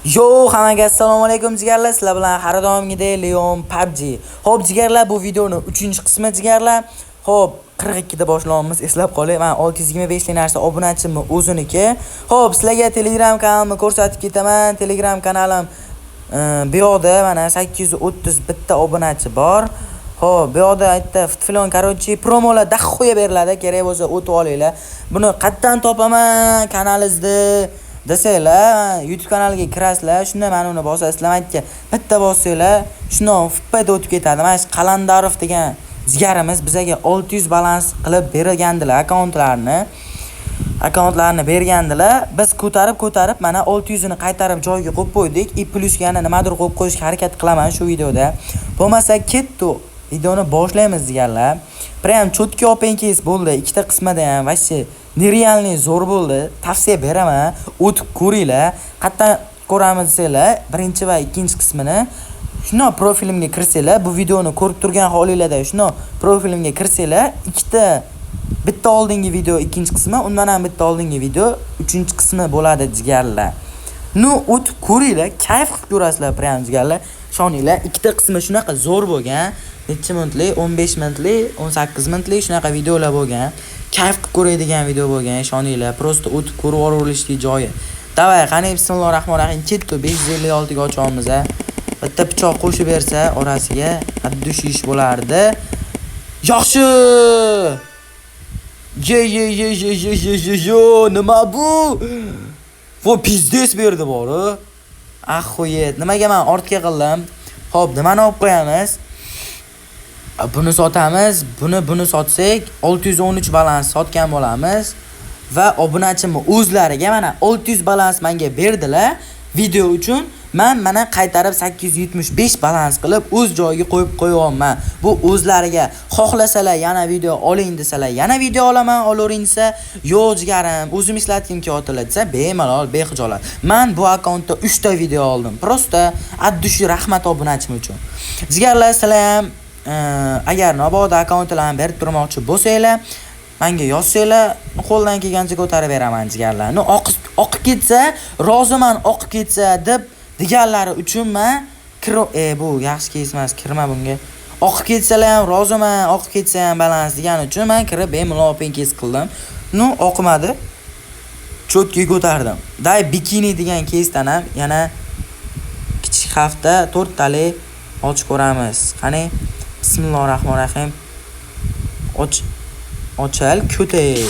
Yo, hammaga assalomu alaykum, jigarlar. Sizlar bilan har doimgidek Leon PUBG. Xo'p, jigarlar, bu videoni 3-qismi, jigarlar. Xo'p, 42 da boshlayapmiz, eslab qoling. Men 625 lik narsa obunachimni o'ziniki. Xo'p, sizlarga Telegram kanalimni ko'rsatib ketaman. Telegram kanalim bu yoqda mana 831 ta obunachi bor. Xo'p, bu yoqda aytdi, fitfilon, короче, promolar дохуя beriladi, kerak bo'lsa o'tib olinglar. Buni qayerdan topaman kanalingizni desanglar, YouTube kanaliga kirasizlar, shunda mana uni bosasizlar, aytga bitta bossanglar, shundan fpt o'tib ketadi. Mana shu Qalandarov degan jigarimiz bizaga 600 balans qilib bergandilar akkauntlarni. Akkauntlarni bergandilar. Biz ko'tarib ko'tarib mana 600 ini qaytarib joyiga qo'yib qo'ydik. И плюс yana nimadir qo'yib qo'yishga harakat qilaman shu videoda. Bo'lmasa ketdi. Videoni boshlaymiz, jigarlar. Прям четкий open case bo'ldi. Ikkita qismida ham вообще нереальный zo'r bo'ldi. Tavsiya beraman. O'tib ko'ringlar. Qayerdan ko'ramiz desanglar, birinchi va ikkinchi qismini shundoq profilimga kirsanglar, bu videoni ko'rib turgan holinglarda shundoq profilimga kirsanglar, ikkita, bitta oldingi video ikkinchi qismi, undan ham bitta oldingi video uchinchi qismi bo'ladi, jigarlar. Ну, o'tib ko'ringlar, kayf qilib ko'rasizlar прям, jigarlar. Ishoninglar, ikkita qismi shunaqa zo'r bo'lgan. Necha minutlik? 15 minutlik, 18 minutlik shunaqa videolar bo'lgan. Kayf qilib ko'radigan video bo'lgan, ishoninglar. Просто o'tib ko'rib yuborishlik joyi. Давай, qani, bismillahir rohmanir rohim, ketdi. 556 ga ochyapmiz a. Bitta pichoq qo'shib bersa orasiga, от ish bo'lardi. Yaxshi! Ye ye ye ye ye ye ye ye, nima bu? Vo, пиздец berdi bori. Охуеть. Nimaga men ortga qildim? Xo'p, nimani olib qo'yamiz? Buni sotamiz, buni sotsak 613 balans sotgan bo'lamiz va obunachimni o'zlariga mana 600 balans menga berdilar video uchun. Man mana qaytarib 875 balans qilib o'z joyiga qo'yib qo'yyapman. Bu o'zlariga, xohlasalar yana video oling desalar, yana video olaman, olavering desa, yo'q jigarim, o'zim ishlatgim kelyaptilar desa, bemalol, bexijolat. Man bu akkauntda 3 ta video oldim. Просто от души rahmat obunachim uchun. Jigarlar, sizlar ham agar mabodo akkauntlarni berib turmoqchi bo'lsanglar, menga yozsanglar, qo'ldan kelgancha ko'tarib beraman, jigarlar. Ну, oqib ketsa, roziman oqib ketsa deb deganlari uchun man bu yaxshi кейс emas, kirma bunga. Oqib ketsalar ham roziman, oqib ketsa ham balans degani uchun man kirib bemalol open case qildim. Ну, oqmadi. Чётко ko'tardim. Day bikini degan keysdan ham yana kichik hafta to'rttalik ochib ko'ramiz. Qani, bismillahir rohmanir rohim. Och ochal ko'tay.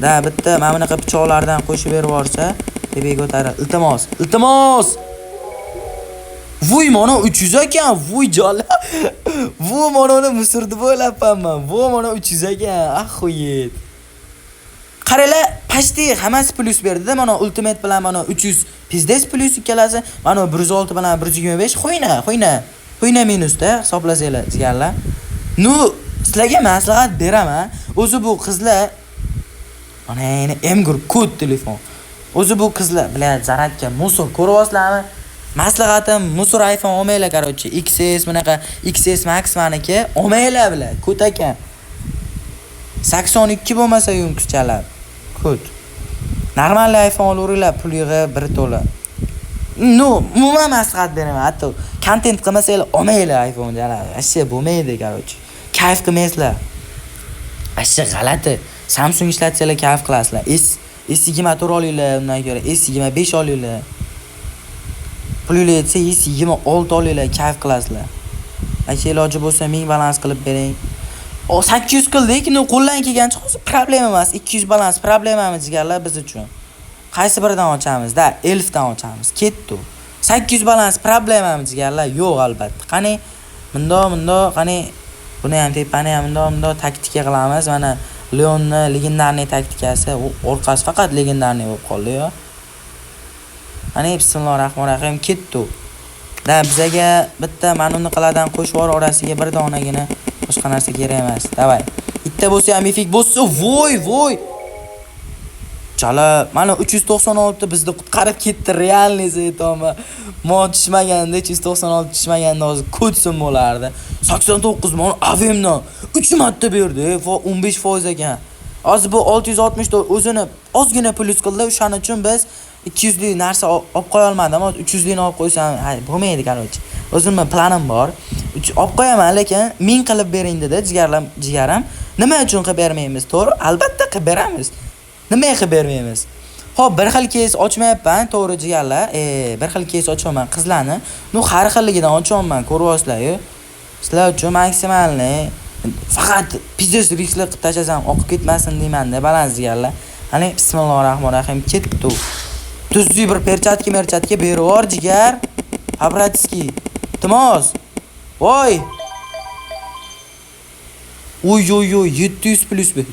Da bitta mana bunaqa pichoqlardan qo'shib berib yuborsa, tepaga ko'taril. Iltimos, iltimos. Vuy, mana 300 ekan, vuy jola. Bu mana uni мусор deb o'ylabman man. Bu mana 300 ekan, охуеть. Qaranglar, почти hammasi плюс berdi-da. Mana ultimate bilan mana 300 пиздец плюс ikkalasi, mana 106 bilan 125 хуйня, хуйня. Хуйня minusda hisoblasanglar, jigarlar. Ну, sizlarga maslahat beraman. O'zi bu qizlar mana endi M Group kod telefon. O'zi bu qizlar, блядь, зарядка, мусор ko'ryapsizlarmi? Maslahatim, мусор iPhone olmanglar, короче. XS bunaqa XS Max maniki olmanglar, bular. Ko't ekan. 82 bo'lmasa yumkischalar. Ko't. Нормальный iPhone olaveringlar, pul yig'ib bir to'la. Ну, umuman maslahat beraman. Hatto kontent qilmasanglar olmanglar iPhone jalab. Вообще bo'lmaydi, короче. Kayf qilmaysizlar. Вообще g'alati. Samsung ishlatsanglar kayf qilasizlar. S S24 olinglar, undan ko'ra S25 olinglar. Pulinglar yetsa S26 olinglar, kayf qilasizlar. Aka, iloji bo'lsa 1000 balans qilib bering. O 800 qildik, ну qo'ldan kelgancha hozir problema emas. 200 balans problemami, jigarlar, biz uchun? Qaysi biridan ochamiz? Da, Elfdan ochamiz. Ketdi. 800 balans problemami, jigarlar? Yo'q, albatta. Qani, bundoq, bundoq, qani buni ham, tepani ham bundoq, bundoq taktika qilamiz. Mana Leonni легендарный taktikasi, u orqasi faqat легендарный bo'lib qoldi-yo. Qani, bismillahir rohmanir rohim, ketdi. Da bizaga bitta mana bunaqalardan qo'shib yubor orasiga bir donagina, boshqa narsa kerak emas. Давай. Bitta bo'lsa ham мифик bo'lsa, voy, voy. Chala, mana 396 bizni qutqarib ketdi, реальный aytaman. Mo tushmaganda, 396 tushmaganda hozir ko'tsin bo'lardi. 89 mana AVMdan 3 marta berdi, 15% ekan. Hozir bu 664 o'zini ozgina плюс qildi, o'shaning uchun biz 200 lik narsa olib qo'ya olmadim. Hozir 300 likni olib qo'ysam, ha, bo'lmaydi, короче. O'zimni planim bor. Olib qo'yaman, lekin 1000 qilib bering dedi jigarlam, jigarim. Nima uchun qilib bermaymiz? To'g'ri, albatta qilib beramiz. Nimaga qilib bermaymiz? Xo'p, bir xil кейс ochmayapman, to'g'ri, jigarlar. Bir xil кейс ochyapman qizlarni. Ну, har xilligidan ochyapman, ko'ryapsizlar-yu. Sizlar uchun максимальный faqat пиздец riskli qilib tashlasam oqib ketmasin deyman-da, balans, jigarlar. Qani, bismillahir rohmanir rohim, ketdi. Tuzli bir перчатка merchatка berib yubor, jigar. По-братски. Iltimos. Voy. Oy oy oy, 700 plyus ber.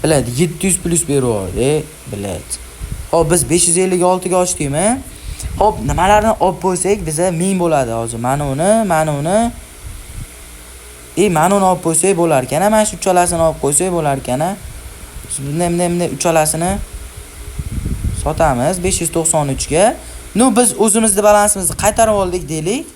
Блядь, 700 plyus berib yubordi, блядь. Xo'p, biz 556 ga ochdikmi? Xo'p, nimalarni olib qo'ysak, biza 1000 bo'ladi hozir. Mana uni, mana uni. Mana uni olib qo'ysak bo'lar ekan, mana shu uchalasini olib qo'ysak bo'lar ekan. Bunday, bunday, bunday uchalasini sotamiz 593 ga. Ну, biz o'zimizni balansimizni qaytarib oldik deylik.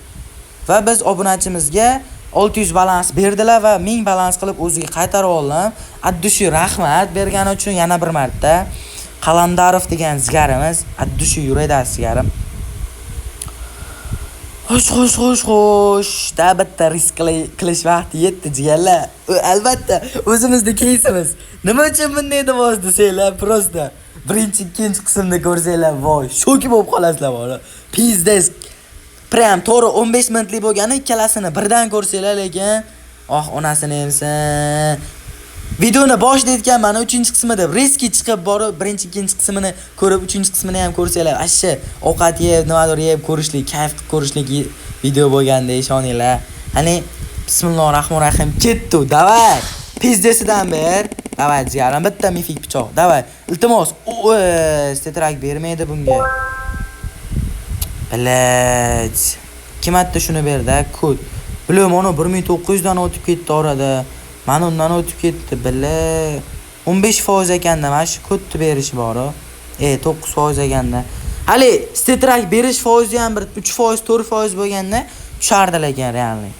Va biz obunachimizga 600 balans berdilar va 1000 balans qilib o'ziga qaytarib oldim. От души rahmat bergani uchun yana bir marta. Qalandarov degan jigarimiz, от души yurakda jigarim. Xo'sh, xo'sh, xo'sh, xo'sh. Da bitta risk qilish vaqti yetdi, jigarlar. Albatta, o'zimizni keysimiz. Nima uchun bunday deyapsiz desanglar, просто birinchi, ikkinchi qismni ko'rsanglar, voy, шоки bo'lib qolasizlar, bola. Пиздец. Прям to'g'ri 15 minutlik bo'lgani ikkalasini birdan ko'rsanglar, lekin oh, onasini emsin. Videoni boshida aytganman, 3-qismida riski chiqib borib, birinchi, ikkinchi qismini ko'rib, 3-qismini ham ko'rsanglar, asha ovqat yeb, nimadir yeb ko'rishlik, kayf qilib ko'rishlik video bo'lganda, ishoninglar. Qani, bismillahir rohmanir rohim, ketdi. Давай. Пиздец idan ber. Давай, jigarim, bitta мифик pichoq. Давай. Iltimos. StatTrak bermaydi bunga. Блядь. Ikki marta shuni berdi, kod. Bilaman, mana 1900 dan o'tib ketdi orada. Mana undan o'tib ketdi, бля. 15% ekanda mana shu kodni berishi bor. 9% ekanda. Hali StatTrak berish foizi ham bir 3%, 4% bo'lganda tushardi lekin реальный.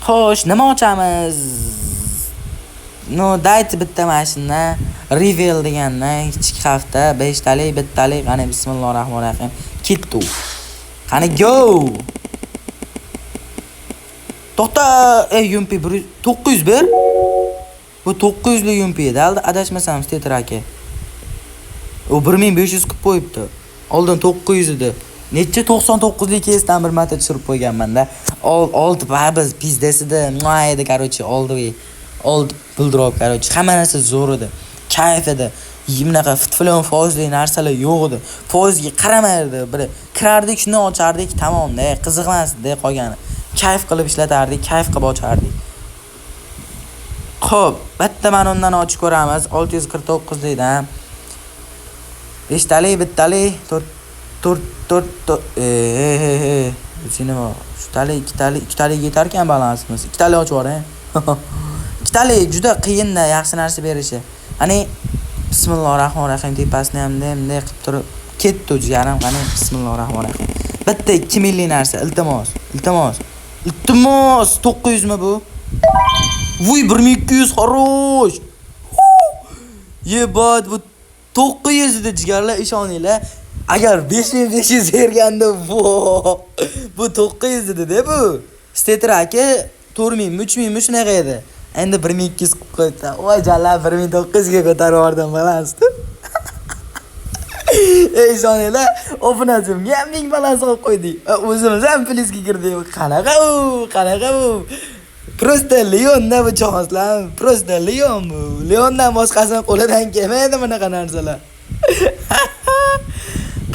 Xo'sh, nima ochamiz? Ну, дайте bitta mana shundan Reveal degandan kichik hafta 5 talik, bittalik, qani, bismillahir rohmanir rohim. Ketdi. Qani, go! To'xta, ey, UMP 900 ber. Bu 900 lik UMP edi, adashmasam StatTrak'i. U 1500 qilib qo'yibdi. Oldin 900 edi. Necha 99 lik keysdan bir marta tushirib qo'yganman-da. Oldi baribir пиздец edi, mua edi, короче, oldi. Oldi buldrob, короче, hamma narsa zo'r edi. Kayf edi. Bunaqa fitfilon foizli narsalar yo'q edi. Foizga qaramaydi. Bir kirardik, shuni ochardik, tamomda, qiziq emasdi qolgani. Kayf qilib ishlatardik, kayf qilib ochardik. Xo'p, bitta mana undan ochib ko'ramiz. 649 likdan. 5 talik, bittalik, 4 4 4 4, e, nima? Uchtalik, ikkitalik, ikkitalik yetar ekan balansimiz. Ikkitalik ochib yuboring. Ikkitalik juda qiyinda yaxshi narsa berishi. Qani, bismillahir rohmanir rohim, tepasini ham bunday bunday qilib turib ketdi, jigarim, qani, bismillahir rohmanir rohim. Bitta 2 minglik narsa, iltimos, iltimos. Iltimos, 900 mi bu? Vuy, 1200, хорош. Ебать, bu 900 edi, jigarlar, ishoninglar. Agar 5500 berganda, bu 900 edi-da bu. StatTrak'i 4000 mi, 3000 mi, shunaqa edi. Endi 1200 qilib qo'yibdi. Voy jalab, 1900 ga ko'tarib yubordim balansni. Ey, ishoninglar, obunachimga ham 1000 balans olib qo'ydik. O'zimiz ham plyusga kirdik. Qanaqa u? Qanaqa bu? Просто Leonda bu jihozlar, просто Leon bu. Leondan boshqasini qo'lidan kelmaydi bunaqa narsalar.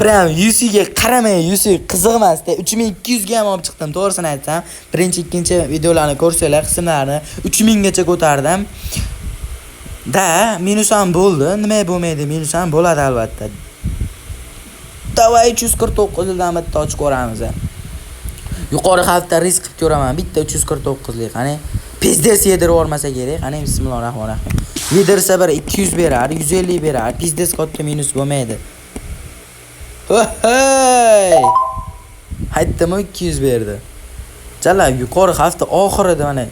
Прям yuziga qaramay, yuzi qiziq emasda. 3200 ga ham olib chiqdim, to'g'risini aytsam. Birinchi, ikkinchi videolarni ko'rsanglar, qismlarni 3000 gacha ko'tardim. Da, minus ham bo'ldi. Nima bo'lmaydi, minus ham bo'ladi albatta. Давай 349 dan bitta ochib ko'ramiz. Yuqori hafta risk qilib ko'raman. Bitta 349 lik. Qani, пиздец yedirib yubormasa kerak. Qani, bismillahir rohmanir rohim. Yedirsa bir 200 berar, 150 berar. Пиздец katta minus bo'lmaydi. Hey! Aytdim, 200 berdi. Jalab, yuqori hafta oxirida mana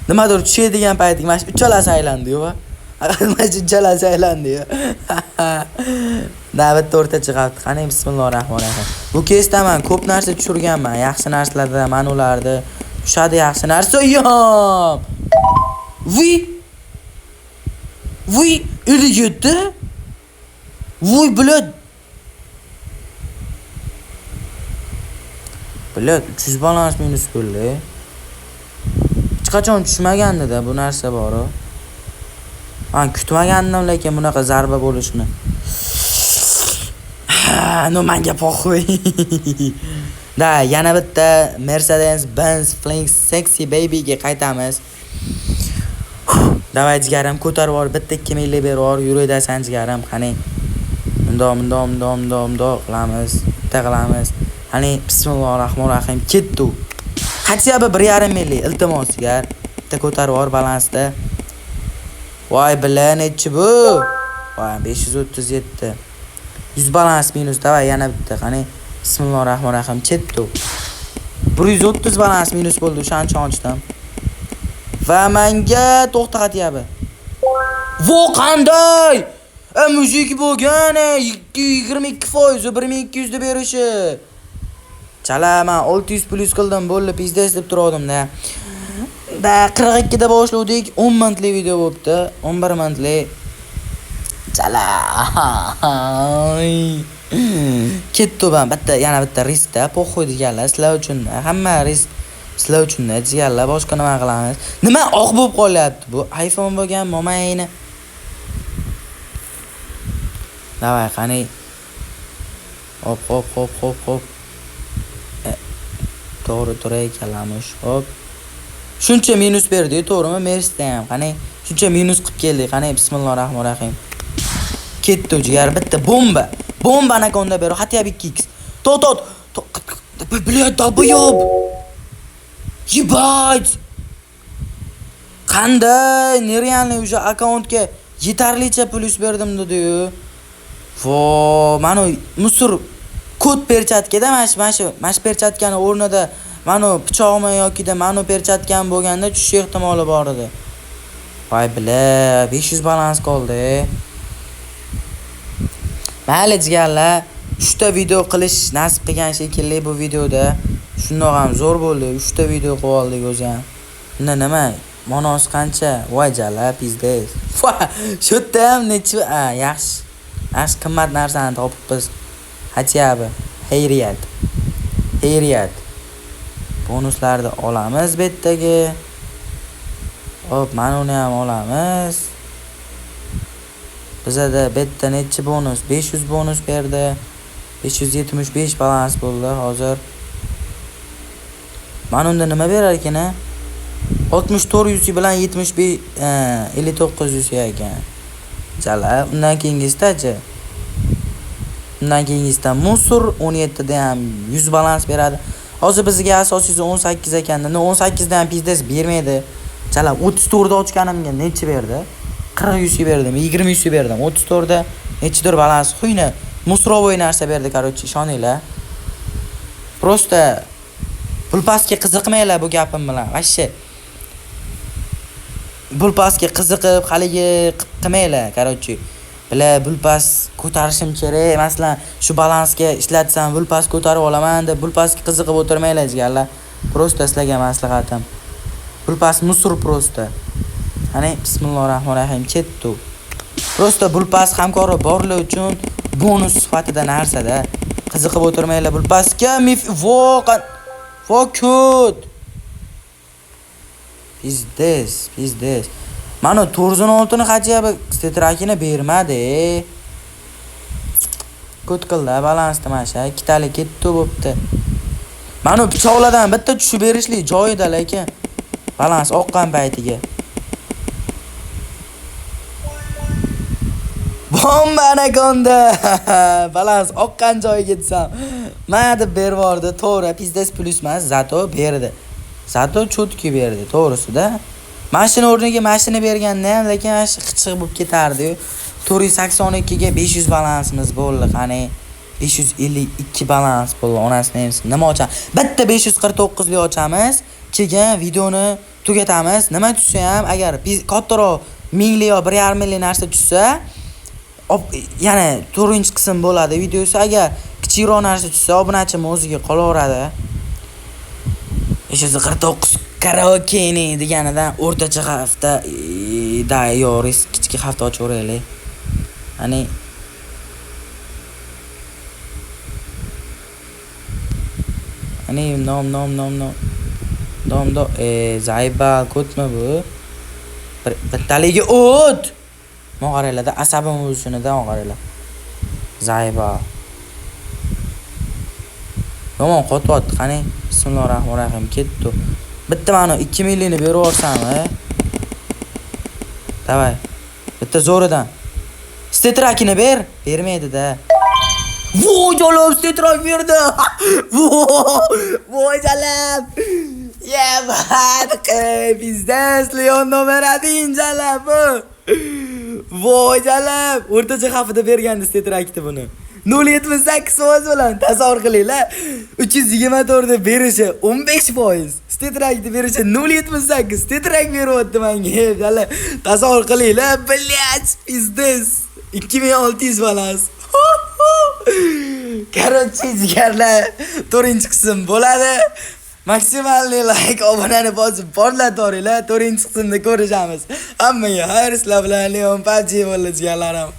nimadir tushadigan paytga mana shu uchalasi aylandi-yu. Mana shunchalar aylandi-yu. Da bitta o'rtacha qapti. Qani bismillahirrohmanirrohim. Bu kesda men ko'p narsa tushirganman. Yaxshi narsalarda mana ularni tushadi yaxshi narsa. Yom. Vuy. Vuy, 57. Vuy, блядь. Блядь, 300 balans minus bo'ldi. Hech qachon tushmagandi-da bu narsa bor-u. Men kutmagandim lekin bunaqa zarba bo'lishini. No menga poxuy. Da, yana bitta Mercedes-Benz Flinx Sexy Baby ga qaytamiz. Davay jigarim, ko'tarib yubor, bitta 2 minglik berib yubor, yuraydasan jigarim, qani. Mundoq, mundoq, mundoq, mundoq, mundoq qilamiz, bitta qilamiz. Qani bismillahirrohmanirrohim, ketdi. Хотя бы 1.5 minglik, iltimos jigar. Bitta ko'tarib yubor balansda. Voy bila, nechi bu? Voy 537. 100 balans minus, davay yana bitta, qani. Bismillahirrohmanirrohim, ketdi. 130 balans minus bo'ldi, o'shancha ochdim. Va menga to'xta qatyapti. Vo qanday? Mujik bo'lgan, 22% 1200 deb berishi. Chala, men 600 plus qildim, bo'ldi, pizdes deb turgandim-da. Da 42 da boshlavdik, 10 minutlik video bo'libdi, 11 minutlik. Chala. Ketdi bu bitta, yana bitta riskda, poxoy deganlar sizlar uchun, hamma risk sizlar uchun jigarlar, boshqa nima qilamiz? Nima oq bo'lib qolyapti bu? iPhone bo'lgan, momayni. Davay, qani. Hop, hop, hop, hop, hop. To'g'ri turay ekanlarmish. Hop. Shuncha minus berdi, to'g'rimi? Mersda ham. Qani, shuncha minus qilib keldik. Qani, bismillahirrohmanirrohim. Ketdi jigar, bitta bomba. Bomba anakonda ber, хотя бы 2x. Tot, tot. Блядь, долбоёб. Ебать. Qanday нереальный o'sha akkauntga yetarlicha plyus berdim dedi-yu. Vo, mana musor kod perchatkada mana shu perchatkani o'rnida mana pichoqmi yokida mana perchatkam bo'lganda tushish ehtimoli bor edi. Voy bila, 500 balans qoldi. Mayli jigarlar, 3 ta video qilish nasib qilgan shekilli bu videoda. Shundoq ham zo'r bo'ldi. 3 ta video qilib oldik o'zi ham. Unda nima? Ma'nosi qancha? Voy jala, pizdes. Shu yerda ham necha, yaxshi. Yaxshi qimmat narsani topibmiz. Хотя бы xayriyat. Xayriyat. Bonuslarni olamiz bu yerdagi. Hop, mana uni ham olamiz. Bizada bu yerda necha bonus? 500 bonus berdi. 575 balans bo'ldi hozir. Mana unda nima berar ekan a? 64 UC bilan 75 59 UC ekan. Jala, undan keyingisida-chi? Undan keyingisida Musur 17 da ham 100 balans beradi. Hozir bizga asosiysi 18 ekanda. No 18 da ham pizdes bermaydi. Chala 34 da ochganimga necha berdi? 40 UC berdim, 20 UC berdim. 34 da nechidir balans xuyni musrovoy narsa berdi, короче, ishoninglar. Просто pulpasga qiziqmanglar bu gapim bilan. Вообще. Pulpasga qiziqib haligi qilmanglar, короче. Bila pulpas ko'tarishim kerak, masalan, shu balansga ishlatsam pulpas ko'tarib olaman deb pulpasga qiziqib o'tirmanglar jigarlar. Просто sizlarga maslahatim. Pulpas musur просто. Qani bismillahirrohmanirrohim ketdi. Просто pulpas hamkori borlar uchun bonus sifatida narsada. Qiziqib o'tirmanglar pulpasga mif vo vo ko't. Pizdes, pizdes. Mana 416 ni хотя бы stetrakini bermadi. Ko't qildi balansda mana shu ikkitalik ketdi bo'pti. Mana pichoqlardan bitta tushib berishlik joyida, lekin balans oqqan paytiga. Bomba anakonda. Balans oqqan joyiga desam, mana deb berib yubordi. To'g'ri, pizdes plyus emas, zato berdi. Zato cho'tki berdi, to'g'risida. Mashina o'rniga mashina berganda ham lekin mana shu qichiq bo'lib ketardi-yu. 482 ga 500 balansimiz bo'ldi, qani. 552 balans bo'ldi, onasini emsin. Nima ochamiz? Bitta 549 lik ochamiz, keyin videoni tugatamiz. Nima tushsa ham, agar kattaroq mingli yo 1,5 mingli narsa tushsa, yana 4-qism bo'ladi videosi. Agar kichikroq narsa tushsa, obunachim o'ziga qolaveradi. 549 karaokeni deganidan o'rtacha hafta da yo'q, risk kichik hafta ochaveraylik. Hani Hani nom nom nom nom dom do zayba ko'tmi bu? Bittaligi o't. Mog'oranglarda asabim o'zishini-da mog'oranglar. Zayba. Yomon qotyapti. Qani, bismillahirrohmanirrohim ketdi. Bitta mana 2 minglikni berib yuborsam-a? Davay. Bitta zo'ridan. StatTrakini ber. Bermaydi-da. Voy jalab, StatTrak berdi. Voy jalab. Yebat, biznes Leon nomer 1 jalab. Voy jalab. O'rtacha haftada bergandi StatTrakni buni. 0.78% bilan tasavvur qilinglar. 324 deb berishi 15%. StatTrakni berishi 0.78. StatTrak beryapti menga. Jalab, tasavvur qilinglar. Блять, biznes. 2600 balans. Короче, jigarlar, 4-qism bo'ladi. Maksimalli like, obunani bosib portlatoringlar. 4-qismda ko'rishamiz. Hammaga xayr, sizlar bilan Leon PUBG bo'ldi jigarlarim.